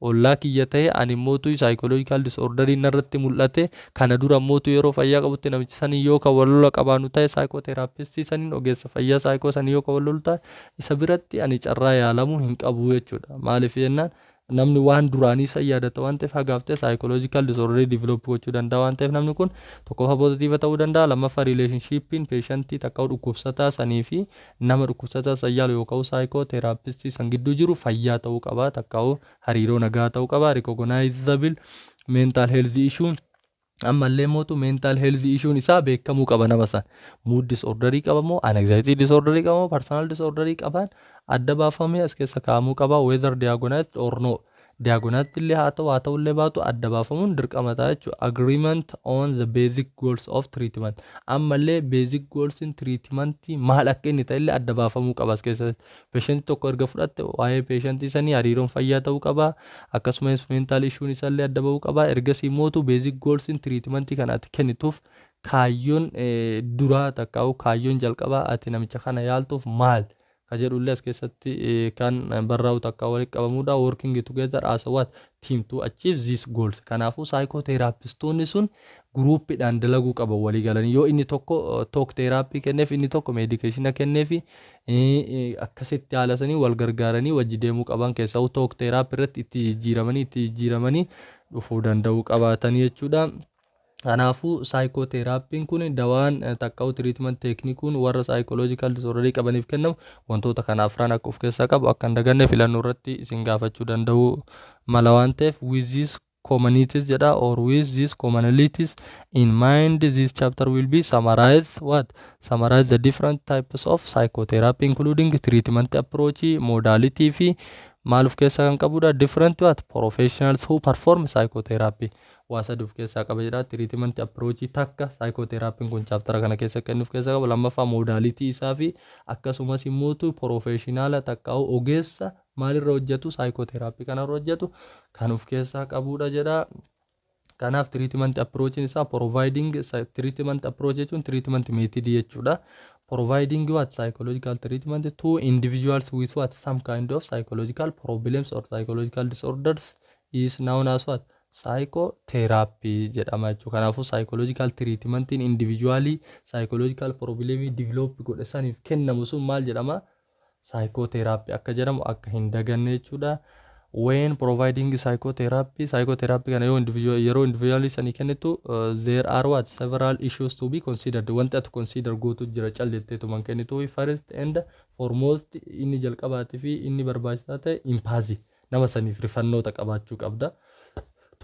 Ollaa kiyya ta'e, ani immootu psychological disorderii narratti mul'ate, kana dura immootu yeroo fayyaa qabutti namichi sanii yoo kan wal lola qabaannu ta'e, psychotherapistii saniin, ogeessa fayyaa psycho sanii yoo kan wal lolu ta'e, isa biratti ani carraa yaalamuu hin qabu jechuudha. Maaliif jennaan, namni waan duraanii san yaadata waan ta'eef, hagaaftee psychological disorderii develop gochuu danda'a waan ta'eef. Namni kun tokkoffaa positive ta'uu danda'a. Lammaffaa relationshipiin patientii takka dhukkubsataa sanii fi nama dhukkubsataa san yaalu yookaan psychotherapistii san gidduu jiru fayyaa ta'uu qaba, takka hariiroo nagaa ta'uu qaba. Recognizable mental health issue, ammallee mootu mental health issuun isaa beekamuu qaba. Nama san mood disorderii qaba moo anxiety disorderii qaba moo personal disorderii qaban adda baafamee as keessa kaa'amuu qaba. Whether diagnosed or no, diagnosed illee haa ta'u, haa ta'ullee baatu, adda baafamuun dirqama ta'a jechuudha. Agreement on the basic goals of treatment, ammallee basic goals in treatment maal akka inni ta'e illee adda baafamuu qaba as keessatti. Patient tokko erga fudhatte, waa'ee patientii sanii hariiroon fayyaa ta'uu qaba, akkasumas mental issuun isaallee adda bahuu qaba. Ergasii mootu basic goals in treatment kana ati kennituuf kaayyoon duraa takkaa'u kaayyoon jalqabaa ati namicha kana yaaltuuf maal ka jedhullee as keessatti kan barraa'u takka walitti qabamudha. Working together as a what? Team to achieve these goals. Kanaafuu psychotherapistoonni sun groupiidhaan dalaguu qaban walii galanii. Yoo inni tokko talk therapy kenneef, inni tokko medicationa kenneef, akkasitti haala sanii wal gargaaranii wajji deemuu qaban. Keessaa talk therapy irratti itti jijjiiramanii dhufuu danda'uu qabaatanii jechuudha. Kanaafuu psychotherapyn kun, dawaan takka'u treatment techniqueun warra psychological disorderii qabaniif kennamu, wantoota kana afran akka of keessaa qabu akka hin daganne. Filannoo irratti isin gaafachuu danda'u mala waan ta'eef. With this communities jedha, or with these commonalities in mind, this chapter will be summarize what? Summarize the different types of psychotherapy, including treatment approach, modality fi maal of keessaa kan qabudha, different what? Professionals who perform psychotherapy. Waa sadi of keessaa qaba jedha. Treatment approach takka psychotherapyn kun chaptera kana keessa kennuuf keessa qaba. Lammaffaa, modality isaa fi akkasumas immoo professionala takka ogeessa maalirra hojjetu, psychotherapy kanarra hojjetu kan of keessaa qabudha jedha. Kanaaf treatment approachiin isaa, providing treatment approach jechuun treatment method jechuudha. Providing what? Psychological treatment to individuals with what? Some kind of psychological problems or psychological disorders is known as what? Psychotherapy jedhama jechuudha. Kanaafuu psychological treatmentiin individually psychological problemii develop godhe saniif kennamu sun maal jedhama? Psychotherapy akka jedhamu akka hin daganne jechuudha. When providing psychotherapy, psychotherapy kana yoo individual, yeroo individually sanii kennitu, there are what? Several issues to be considered. Wanti ati consider gootu jira calletteetuman kennitu. First and foremost, inni jalqabaatii fi inni barbaachisaa ta'e, empathy, nama saniif rifannoota qabaachuu qabda.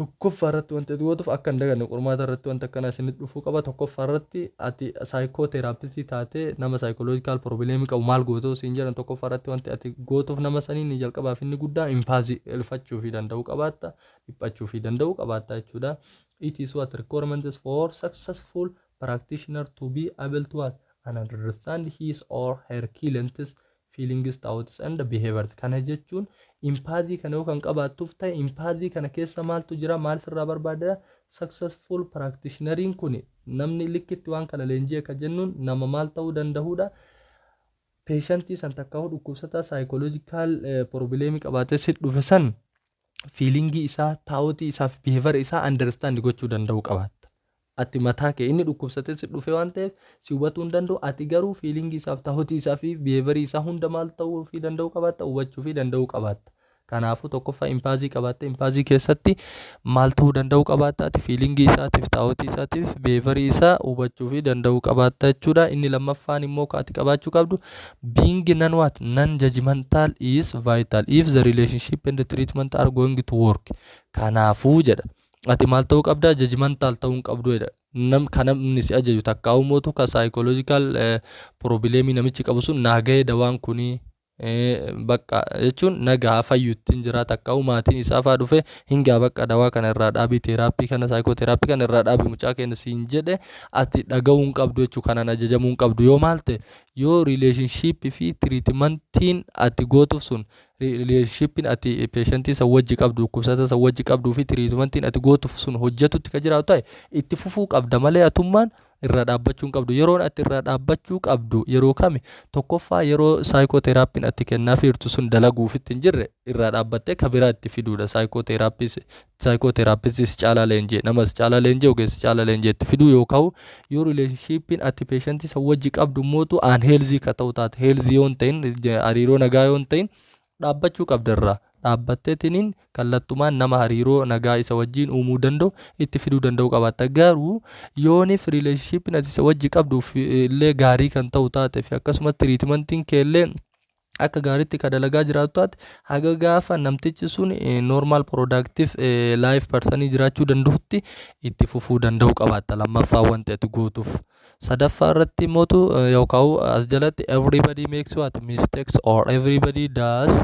Tokkoffaa irratti wanti ati gootuuf akka hin daganne, qormaata irratti wanta akkanaa isinitti dhufuu qaba. Tokkoffaa irratti, ati psychotherapist taatee nama psychological problemii qabu maal gootu siin jedhan, tokkoffaa irratti wanti ati gootuuf nama sanii inni jalqabaaf inni guddaa empathy, ilfachuu fi danda'uu qabaatta, dhiphachuu fi danda'uu qabaatta jechuudha. It is what? Requirements for successful practitioner to be able to what? And understand his or her clients' feelings, thoughts and behaviors. Kana jechuun empathy kana yoo kan qabaattuuf ta'e, empathy kana keessa maaltu jira, maal sirraa barbaada? Successful practitioneriin kun, namni likkitti waan kana leenjii akka jennuun, nama maal ta'uu danda'uudha? Patientii san takka dhukkubsataa psychological problemii qabaatee si dhufe san feelingii isaa, thoughtii isaa fi behavior isaa understand gochuu danda'uu qabaatta. Ati mataa kee inni dhukkubsatee si dhufe waan ta'eef si hubatuu hin danda'u. Ati garuu feelingii isaaf, thoughtii isaa fi behaviorii isaa hunda maal ta'uu fi danda'uu qabaatta? Hubachuu fi danda'uu qabaatta. Kanaafuu tokkoffaa empathy qabaatte, empathy keessatti maal ta'uu danda'uu qabaatta? Ati feelingii isaatiif, thoughtii isaatiif, behaviorii isaa hubachuu fi danda'uu qabaatta jechuudha. Inni lammaffaan immoo kan ati qabaachuu qabdu, being non what? Non judgmental is vital if the relationship and the treatment are going to work. Kanaafuu jedha. Ati maal ta'uu qabda? Judgmental ta'uu hin qabdu jedha. Nam kan namni si ajaju takka mootu ka psychological problemii namichi qabu sun naa ga'ee, dawaan kunii bakka jechuun nagaa fayyuutti hin jira, takka maatiin isaa faa dhufe hin gaa, bakka dawaa kana irraa dhaabii, therapy kana, psychotherapy kana irraa dhaabii mucaa keenya siin jedhe, ati dhaga'uu hin qabdu jechuu, kanaan ajajamuu hin qabdu. Yoo maal ta'e? Yoo relationshipii fi treatmentiin ati gootuuf sun, relationshipiin ati patientii san wajji qabdu, dhukkubsataa san wajji qabduu fi treatmentiin ati gootuuf sun hojjetutti ka jiraatu ta'e, itti fufuu qabda malee atummaan irraa dhaabbachuu hin qabdu. Yeroon ati irraa dhaabbachuu qabdu yeroo kami? Tokkoffaa, yeroo psychotherapyn ati kennaaf jirtu sun dalaguufitti hin jirre irraa dhaabbattee ka biraa itti fiduudha. Psychotherapist caalaa leenjee, namas caalaa leenjee, ogeessa caalaa leenjee itti fiduu, yookaan yoo relationshipiin ati patientii san wajji qabdu mootu unhealthy ka ta'u taate, healthy yoo hin ta'in, hariiroo nagaa yoo hin ta'in, dhaabbachuu qabda. Irraa dhaabbatteetiniin kallattumaan nama hariiroo nagaa isa wajjin uumuu danda'u itti fiduu danda'u qabaatta. Garuu yoonif relationshipiin ati isa wajji qabduuf illee gaarii kan ta'u taate fi akkasumas treatmentiin kee illee akka gaariitti ka dalagaa jiraatu taate, haga gaafa namtichi sun normal productive life personii jiraachuu danda'utti itti fufuu danda'u qabaatta, lammaffaa wanti ati gootuuf. Sadaffaa irratti mootu yookaan as jalatti, everybody makes what? Mistakes, or everybody does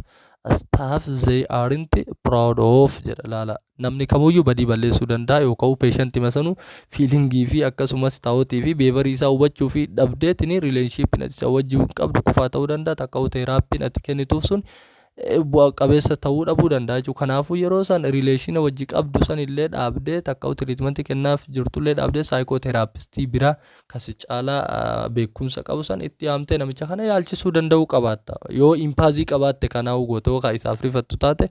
stuff they aren't proud of jedha. Laala, namni kamuyyuu badii balleessuu danda'a, yookaan patientii masanuu feelingii fi akkasumas thoughtii fi behaviorii isaa hubachuu fi dhabdeetini relationshipiin ati isa wajjin qabdu kufaa ta'uu danda'a, takka therapyn ati kennituuf sun bu'a qabeessa ta'uu dhabuu danda'a jechuudha. Kanaafuu yeroo san relationa wajji qabdu san illee dhaabdee, takka treatmentii kennaaf jirtullee dhaabdee, psychotherapist biraa kasi caalaa beekumsa qabu san itti yaamtee namicha kana yaalchisuu danda'uu qabaatta. Yoo empathy qabaatte, kanaa'uu goote, yookaan isaaf rifattu taate,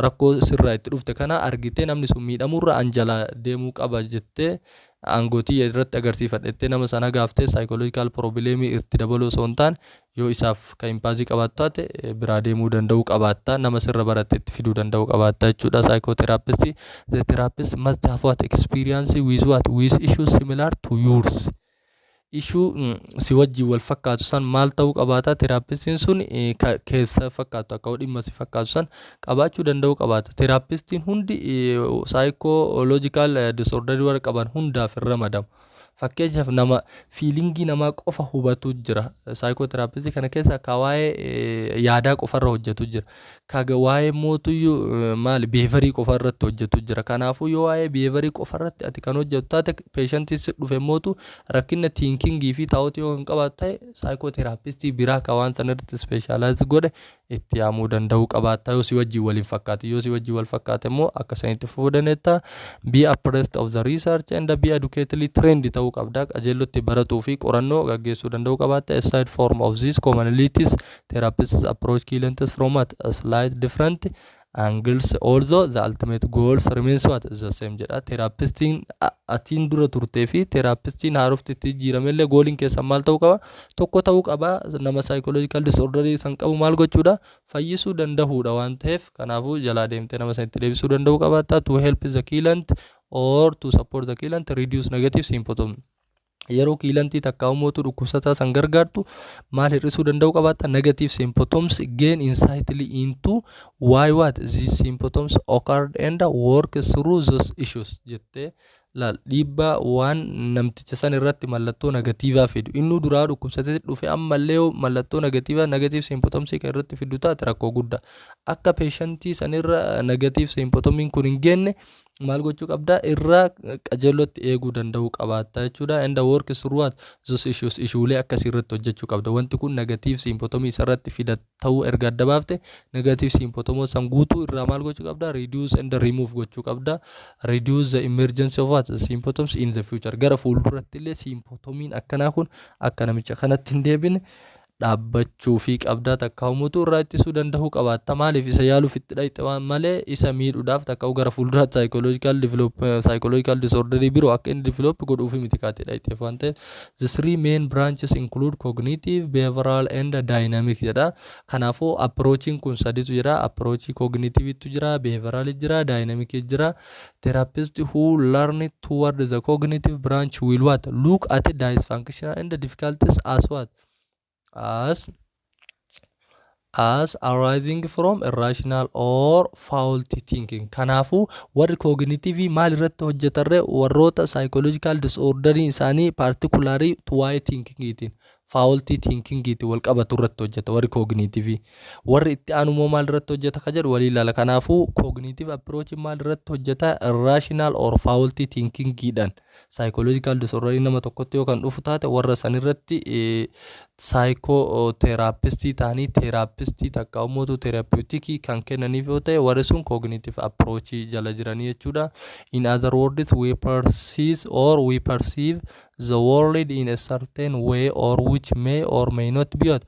rakkoo sirraa itti dhufte kana argitee, namni sun miidhamurra an jalaa deemuu qaba jettee, aangootii irratti agarsiifadhettee, nama sana gaaftee psychological problemii itti dabaluu osoo hin taane, yoo isaaf kan empathy qabaattu taate, biraa deemuu danda'uu qabaatta, nama sirra baratte itti fiduu danda'uu qabaatta jechuudha. Psychotherapist, the therapist must have what? Experience with what? With issues similar to yours. Issue si wajjin wal fakkaatu san maal ta'uu qabaata? Therapistiin sun keessa fakkaatu akka dhimma si fakkaatu san qabaachuu danda'uu qabaata. Therapistiin hundi psychological disorderii warra qaban hundaaf hin ramadamu. Fakkeenyaaf, nama feelingii namaa qofa hubatu jira. Psychotherapist kana keessa ka waa'ee yaadaa qofarra hojjetu jira. Ka waa'ee mootuyyuu maali, behaviorii qofa irratti hojjetu jira. Kanaafuu, yoo waa'ee behaviorii qofa irratti ati kan hojjetu taate, patientii si dhufe mootu rakkina thinkingii fi thoughtii yoo kan qabaatu ta'e, psychotherapistii biraa ka waan sana irratti specialize godhe itti yaamuu danda'uu qabaatta yoo si wajjin waliin fakkaate. Yoo si wajjin wal fakkaate immoo akka sanitti fufuu dandeetta. Be abreast of the research and be adequately trained ta'uu qabda. Qajeellotti baratuu fi qorannoo gaggeessuu danda'uu qabaatta. Aside from of these commonalities, therapists approach clients from at a slight different angles, although the ultimate goals remains what? The same jedha. Therapistiin atiin dura turtee fi therapistiin haarofti itti jijjiiramellee goaliin keessan maal ta'uu qaba? Tokko ta'uu qaba. Nama psychological disorderii san qabu maal gochuudha? Fayyisuu danda'uudha waan ta'eef, kanaafuu jalaa deemtee nama san itti deebisuu danda'uu qabaata. To help the client or to support the client reduce negative symptom. Yeroo clientii takka mootu dhukkubsataa san gargaartu maal hir'isuu danda'uu qabaatta? Negative symptoms. Gain insight into why what these symptoms occurred and work through those issues jettee laal. Dhiibbaa waan namticha san irratti mallattoo negativaa fidu, innuu duraa dhukkubsatee dhufe, ammallee mallattoo negativaa, negative symptomsii kan irratti fidu taate, rakkoo guddaa. Akka patientii sanirra negative symptomiin kun hin geenne maal gochuu qabda? Irraa qajeellotti eeguu danda'uu qabaatta jechuudha. And work through what? Those issues. Issuelee akkasii irratti hojjechuu qabda. Wanti kun negative symptomii isarratti fida ta'uu erga adda baafte, negative symptomoo san guutuu irraa maal gochuu qabda? Reduce and remove gochuu qabda. Reduce the emergence of what? Symptoms in the future. Gara fuulduratti illee symptomiin akkanaa kun akka namicha kanatti hin deebine dhaabbachuu fi qabdaa, takka umutuu irraa ittisuu danda'uu qabaatta. Maaliif? Isa yaaluuf itti dhayxe waan malee isa miidhuudhaaf takka gara fuulduraatti psychological disorderii biroo akka inni develop godhuufi miti kaatee dhayxeef waan ta'eef. The three main branches include cognitive, behavioral and dynamic jedha. Kanaafuu approachiin kun saditu jira. Approachii cognitivetu jira, behavioral jira, dynamic jira. Therapist who lean toward the cognitive branch will what? Look at dysfunctional and difficulties as what? As arising from irrational or faulty thinking. Kanaafuu warri cognitive maal irratti hojjetarre? Warroota psychological disorderii isaanii particularly waa'ee thinkingiitiin, faulty thinkingiitiin wal qabatu irratti hojjeta warri cognitive. Warri itti aanu immoo maal irratti hojjeta ka jedhu walii ilaala. Kanaafuu cognitive approach maal irratti hojjeta? Irrational or faulty thinkingiidhaan psychological disorderii nama tokkotti yoo kan dhufu taate, warra san irratti psychotherapist ta'anii therapist takka ummatu therapeutic kan kennaniif yoo ta'e, warri sun cognitive approach jala jiranii jechuudha. In other words, we perceive or we perceive the world in a certain way or which may or may not be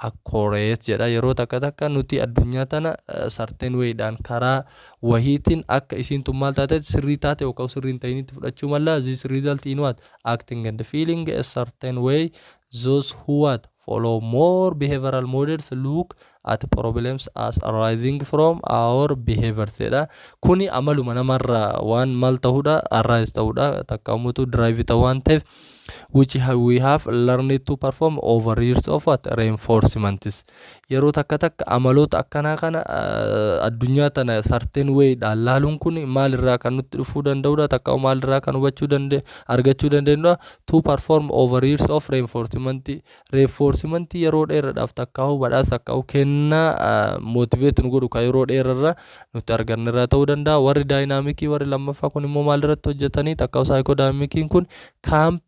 accurate jedha. Yeroo takka takka nuti addunyaa tana certain wayidhaan, karaa wahiitiin akka isiin tun maal taate, sirrii taate yookaan sirrii hin ta'initti fudhachuu malla. This result in what? Acting and feeling a certain way. Those who what? Follow more behavioral models look at problems as arising from our behaviors jedha. Kuni amaluma namarraa waan maal ta'uudha, arise ta'uudha, takka umutu drive ta'uu waan ta'eef, which we have learned to perform over years of what? Reinforcements. Yeroo takka takka amaloota akkanaa kana, addunyaa tana certain wayidhaan laaluun kun maalirraa kan nutti dhufuu danda'udha, takka maalirraa kan hubachuu danda'e argachuu dandeenyudha? To perform over years of reinforcement. Reinforcement yeroo dheeraadhaaf, takka badhaasa, takka kennaa motivate nu godhu kan yeroo dheerarra nuti argannerraa ta'uu danda'a. Warri dynamicii, warri lammaffaa kun immoo maalirratti hojjetanii? Takka psychodynamiciin kun come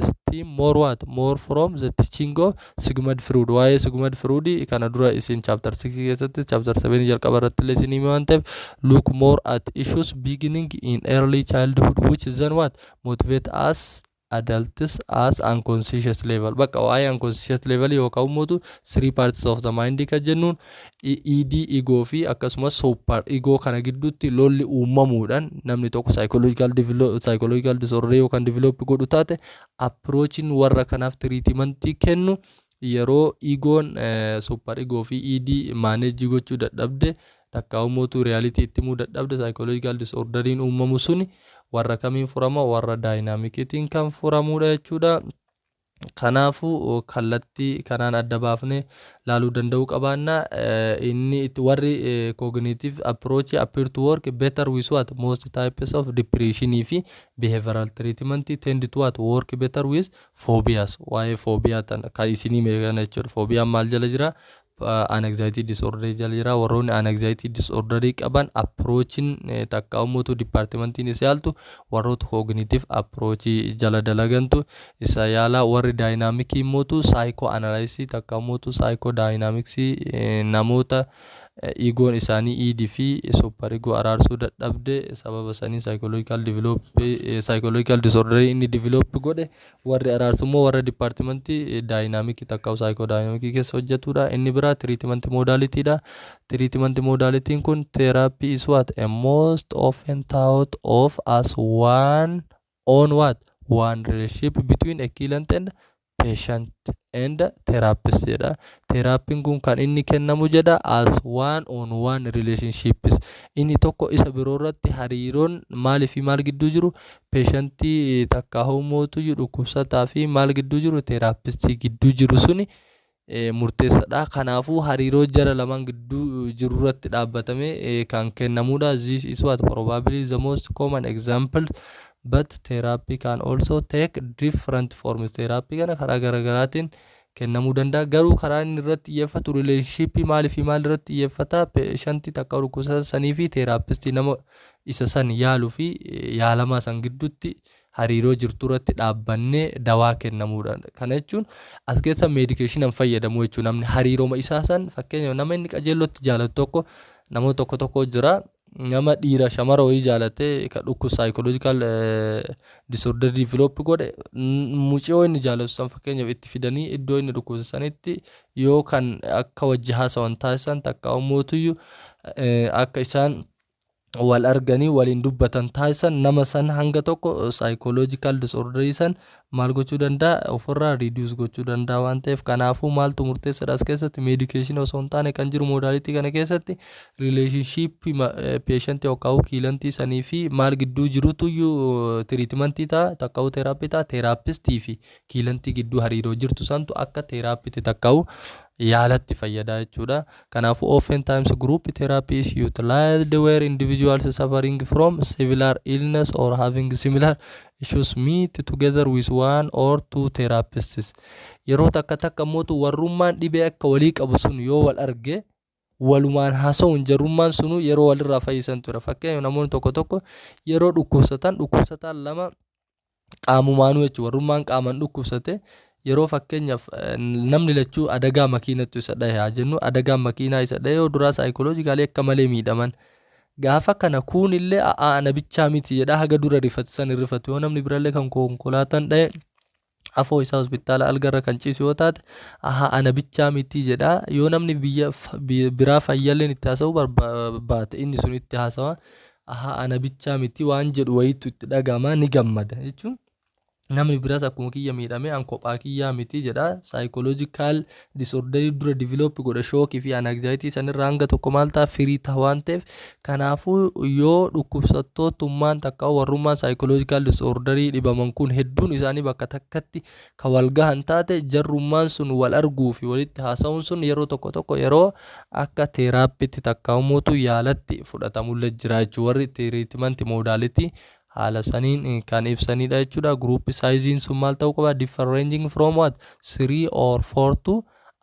steam more what? More from the teaching of Sigmund Freud. Waa'ee Sigmund Freud kana dura isin chapter 6 keessatti, chapter 7 jalqaba irratti illee isin hime waan ta'eef, look more at issues beginning in early childhood, which then what? Motivate us adults as unconscious level. Bakka waa'ee unconscious level yookaan immoo three parts of the mind kan jennuun, id, ego fi akkasumas super ego kana gidduutti lolli uumamuudhaan namni tokko psychological disorder yookaan develop godhu taate, approachin warra kanaaf treatmentii kennu yeroo egoon super ego fi id manage gochuu dadhabde, takka immoo reality itti himuu dadhabde, psychological disorderiin uumamu suni warra kamiin furama? Warra dynamiciitiin kan furamudha jechuudha. Kanaafuu kallattii kanaan adda baafnee laaluu danda'uu qabaanna. Inni itti warri cognitive approach appear to work better with what? Most types of depression fi behavioral treatment tend to what? Work better with phobias. Waa'ee phobia tana kan isinii meeqana jechuudha. Phobiaan maal jala jira? Anxiety disorder jala jira. Warroonni anxiety disorder qaban approachiin takka ummatu departmentiin isa yaaltu warroota cognitive approach jala dalagantu isa yaala. Warri dynamic immootu psychoanalysis takka ummatu psychodynamics, namoota egoon isaanii id fi super ego araarsuu dadhabde, sababa sanii psychological develop psychological disorder inni develop godhe warri araarsu immoo warra departmentii dynamic takka psychodynamic keessa hojjetudha. Inni biraa treatment modality dha. Treatment modalityn kun therapy is what? A most often thought of as one on what? One relationship between a client and patient and therapist jedha. Therapyn kun kan inni kennamu jedha as one on one relationships. Inni tokko isa biroo irratti hariiroon maalii fi maal gidduu jiru? Patientii takka hoomootu dhukkubsataa fi maal gidduu jiru? Therapistii gidduu jiru suni murteessaadha. Kanaafuu hariiroo jara lamaan gidduu jiru irratti dhaabbatamee kan kennamudha. This is what probably the most common example, but therapy can also take different forms. Therapy kana karaa garaagaraatiin kennamuu danda'a. Garuu karaa inni irratti xiyyeeffatu relationshipii maalii fi maal irratti xiyyeeffata? Patientii takka dhukkubsataa sanii fi therapistii nama isa san yaaluu fi yaalamaa san gidduutti hariiroo jirtu irratti dhaabbannee dawaa kennamuudha. Kana jechuun as keessa medicationaan fayyadamu jechuudha. Namni hariirooma isaa san, fakkeenyaaf nama inni qajeellotti jaalatu tokko, namoota tokko tokko jira, nama dhiira shamara wayii jaalatee kan dhukkuba psychological disorder develop godhe, mucayoo inni jaalatu san fakkeenyaaf itti fidanii iddoo inni dhukkubsatu sanitti yoo kan akka wajji haasawan taasisan takka ummootuyyuu akka isaan wal arganii waliin dubbatan taasisan, nama san hanga tokko psychological disorderii san maal gochuu danda'a? Ofirraa reduce gochuu danda'a waan ta'eef. Kanaafuu maaltu murteessaadha as keessatti? Medicationii osoo hin taane kan jiru modality kana keessatti relationshipii patientii yookaan clientii sanii fi maal gidduu jirutuyyuu treatmentii ta'a takka'uu therapy ta'a. Therapistii fi clientii gidduu hariiroo jirtu santu akka therapytti takka'u yaalatti fayyada jechuudha. Kanaafuu oftentimes group therapy is utilized where individuals suffering from similar illness or having similar issues meet together with one or two therapists. Yeroo takka takka mootu warrummaan dhibee akka walii qabu sun yoo wal arge walumaan haasa'uun jarummaan sunu yeroo walirraa fayyisan ture. Fakkeenyaaf namoonni tokko tokko yeroo dhukkubsatan, dhukkubsataan lama qaamumaanuu jechuudha. Warrummaan qaamaan dhukkubsate yeroo fakkeenyaaf namni lachuu adagaa makiinattu isa dhahe haa jennu, adagaan makiinaa isa dhahe, yoo duraa psychologically akka malee miidhaman. Gaafa kana kuun illee a'aa ana bichaa miti jedha, haga dura rifatu san hin rifatu. Yoo namni birallee kan konkolaataan dhahe afoo isaa hospitaala algarra kan ciisu yoo taate, aha ana bichaa miti jedha. Yoo namni biyya biraa fayyalleen itti haasa'uu barbaate, inni sun itti haasawa, aha ana bichaa miti waan jedhu wayiitu itti dhagama, ni gammada jechuun. Namni biraas akkuma kiyya miidhame, an kophaa kiyyaa miti jedha. Psychological disorderii dura develop godha, shockii fi anxiety sanirraa hanga tokko maal ta'a? Free ta'a waan ta'eef. Kanaafuu yoo dhukkubsattootummaan takka warrummaan psychological disorderii dhibaman kun hedduun isaanii bakka takkatti kan wal gahan taate, jarrummaan sun wal arguu fi walitti haasa'uun sun yeroo tokko tokko yeroo akka therapytti takka umuutu yaalatti fudhatamullee jira jechuudha. Warri treatment modality haala saniin kan ibsanidha jechuudha. Group sizeiin sun maal ta'uu qaba? Differ ranging from what? Three or four to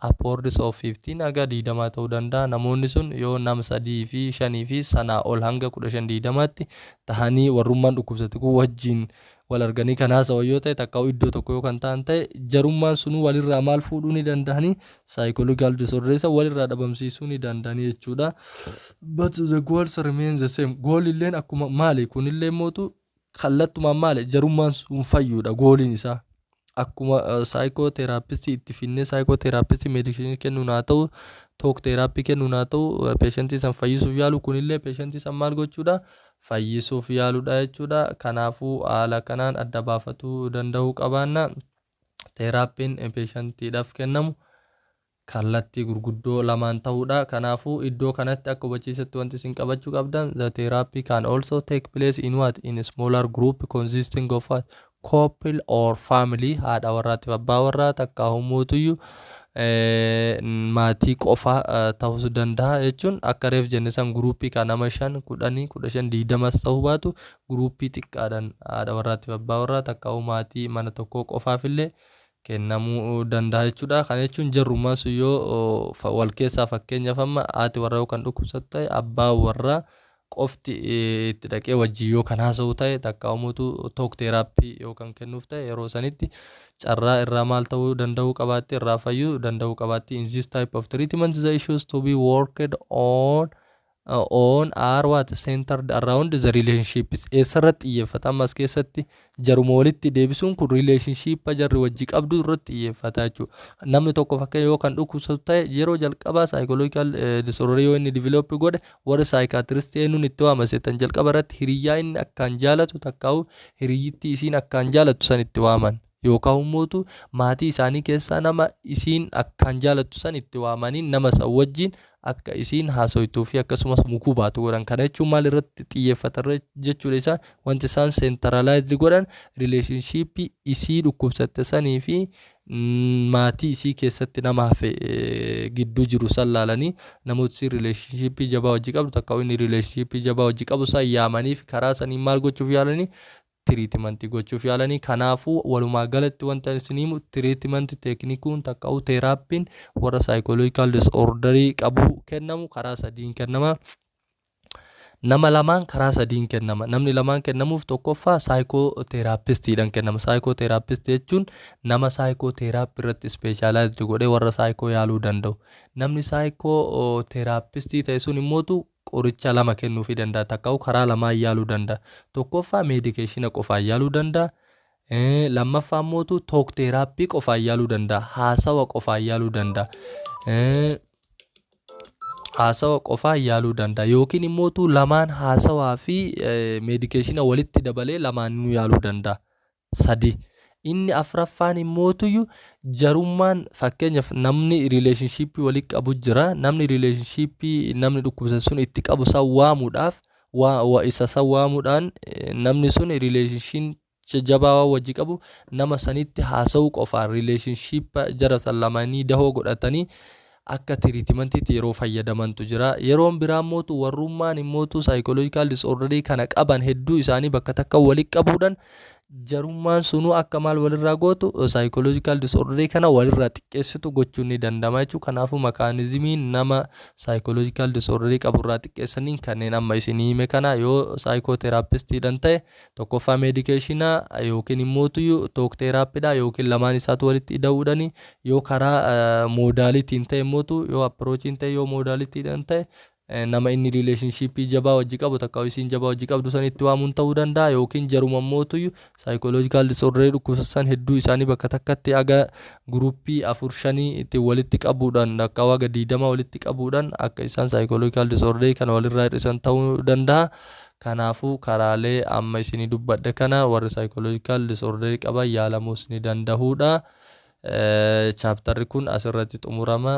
upwards of 15, haga 20 ta'uu danda'a. Namoonni sun yoo nama sadii fi shanii fi sanaa ol hanga 15 20tti tahanii warrummaan dhukkubsate kun wajjin wal arganii kan haasawan yoo ta'e, takka iddoo tokko yoo kan ta'an ta'e, jarummaan sunuu walirraa maal fuudhuu ni danda'anii? Psychological disorder isa walirraa dhabamsiisuu ni danda'anii jechuudha. But the goals remain the same. Goal illeen akkuma maali? Kunillee mootu kallattumaan maali? Jarummaan sun fayyuudha goaliin isaa. Akkuma psychotherapistii itti finnee psychotherapistii medicationii kennuun haa ta'u, talk therapy kennuun haa ta'u, patientii san fayyisuuf yaalu, kunillee patientii san maal gochuudha? Fayyisuuf yaaluudha jechuudha. Kanaafuu haala kanaan adda baafatuu danda'uu qabaanna. Therapyn patientiidhaaf kennamu kallattii gurguddoo lamaan ta'uudha. Kanaafuu iddoo kanatti akka hubachiisatti wanti isin qabachuu qabdan, the therapy can also take place in what? In a smaller group consisting of what? Couple or family, haadha warraatiif abbaa warraa takka hummuutuyyuu maatii qofa ta'uus danda'a jechuun, akka reef jenne san groupii kan nama 5, 10, 15, 20s ta'uu baatu, groupii xiqqaadhaan haadha warraatiif abbaa warraa takka maatii mana tokkoo qofaaf illee kennamuu danda'a jechuudha. Kana jechuun jarrummaan sun yoo wal keessaa, fakkeenyaaf amma haati warraa yoo kan dhukkubsattu ta'e, abbaa warraa qofti itti dhaqee wajjin yoo kan haasa'u ta'e, takka umutu talk therapy yoo kan kennuuf ta'e, yeroo sanitti carraa irraa maal ta'uu danda'uu qabaatti, irraa fayyuu danda'uu qabaatti. In this type of treatment, the issues to be worked on are what centered around the relationships. Eessarratti xiyyeeffata? Ammas keessatti jaruma walitti deebisuun kun relationship jarri wajji qabdu irratti xiyyeeffata jechuudha. Namni tokko fakkeenya yoo kan dhukkubsatu ta'e, yeroo jalqabaa psychological disorder yoo inni develop godhe, warri psychiatrist eenyuun itti waama seetan? Jalqaba irratti hiriyyaa inni akkaan jaalatu takkaa'u hiriyyittii isiin akkaan jaalattu san itti waaman, yookaan immoo maatii isaanii keessaa nama isiin akkaan jaalattu san itti waamanii nama san wajjin akka isiin haasoytuu fi akkasumas mukuu baatu godhan. Kana jechuun maal irratti xiyyeeffatan jechuudha isaan? Wanti isaan centralized godhan relationshipii isii dhukkubsatte sanii fi maatii isii keessatti nama hafe gidduu jiru san laalanii, namoota isii relationshipii jabaa wajji qabdu takka inni relationshipii jabaa wajji qabu san yaamanii fi karaa sanii maal gochuuf yaalanii? Treatmentii gochuuf yaalanii. Kanaafuu walumaa galatti wanta isin himu, treatment techniqueun takka'u therapyn warra psychological disorderii qabu kennamu karaa sadiin kennama. Nama lamaan karaa sadiin kennama. Namni lamaan kennamuuf, tokkoffaa psychotherapistiidhaan kennama. Psychotherapistii jechuun nama psychotherapy irratti specialized godhee warra psycho yaaluu danda'u. Namni psychotherapistii ta'e sun immootu qoricha lama kennuufii danda'a. Takka'u karaa lamaan yaaluu danda'a. Tokkoffaa medicationa qofaan yaaluu danda'a. Lammaffaa immootu talk therapy qofaan yaaluu danda'a. Haasawa qofaan yaaluu danda'a. Haasawa qofaan yaaluu danda'a yookiin immootu lamaan, haasawaa fi medicationa walitti dabalee lamaanuu yaaluu danda'a. Sadi. Inni afraffaan immootuyyuu jarummaan, fakkeenyaaf namni relationshipii walitti qabu jira. Namni relationshipii namni dhukkubsatu sun itti qabu san waamuudhaaf, isa san waamuudhaan namni sun relationship jabaa waan wajji qabu nama sanitti haasa'uu qofaan relationship jara san lamanii dahoo godhatanii akka treatmentiitti yeroo fayyadamantu jira. Yeroon biraa immootu warrummaan immootu psychological disorderii kana qaban hedduu isaanii bakka takka walitti qabuudhaan jarummaan sunuu akka maal walirraa gootu, psychological disorderii kana walirraa xiqqeessitu gochuun ni danda'ama jechuudha. Kanaafuu mechanismiin nama psychological disorderii qaburraa xiqqeessaniin kanneen amma isinii hime kana. Yoo psychotherapistiidhaan ta'e, tokkoffaa medicationa yookiin immootu talk therapydha yookiin lamaan isaatu walitti ida'uudhaani. Yoo karaa modalityn ta'e immootu, yoo approachiin ta'e, yoo modalitydhaan ta'e, nama inni relationshipii jabaa wajji qabu takka isiin jabaa wajji qabdu san itti waamuun ta'uu danda'a, yookiin jaruma mootuyyuu psychological disorderii dhukkubsatan hedduu isaanii bakka takkatti aga groupii afur shanii itti walitti qabuudhaan, akka haga 20 walitti qabuudhaan akka isaan psychological disorderii kana walirraa hir'isan ta'uu danda'a. Kanaafuu karaalee amma isinii dubbadhe kana warri psychological disorderii qaban yaalamuus ni danda'uudha. Chapterri kun asirratti xumurama.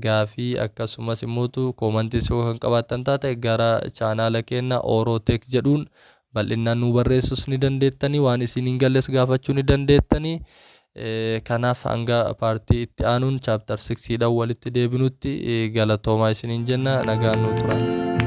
Gaafii akkasumas immoo commentii yoo kan qabaattan taate, gara channela keenya Orotech jedhuun bal'inaan nu barreessuus ni dandeettanii, waan isin hin galles gaafachuu ni dandeettanii. Kanaaf hanga partii itti aanuun chapter 6dhaan walitti deebinutti galatoomaa isiniin jenna, nagaan nu tura.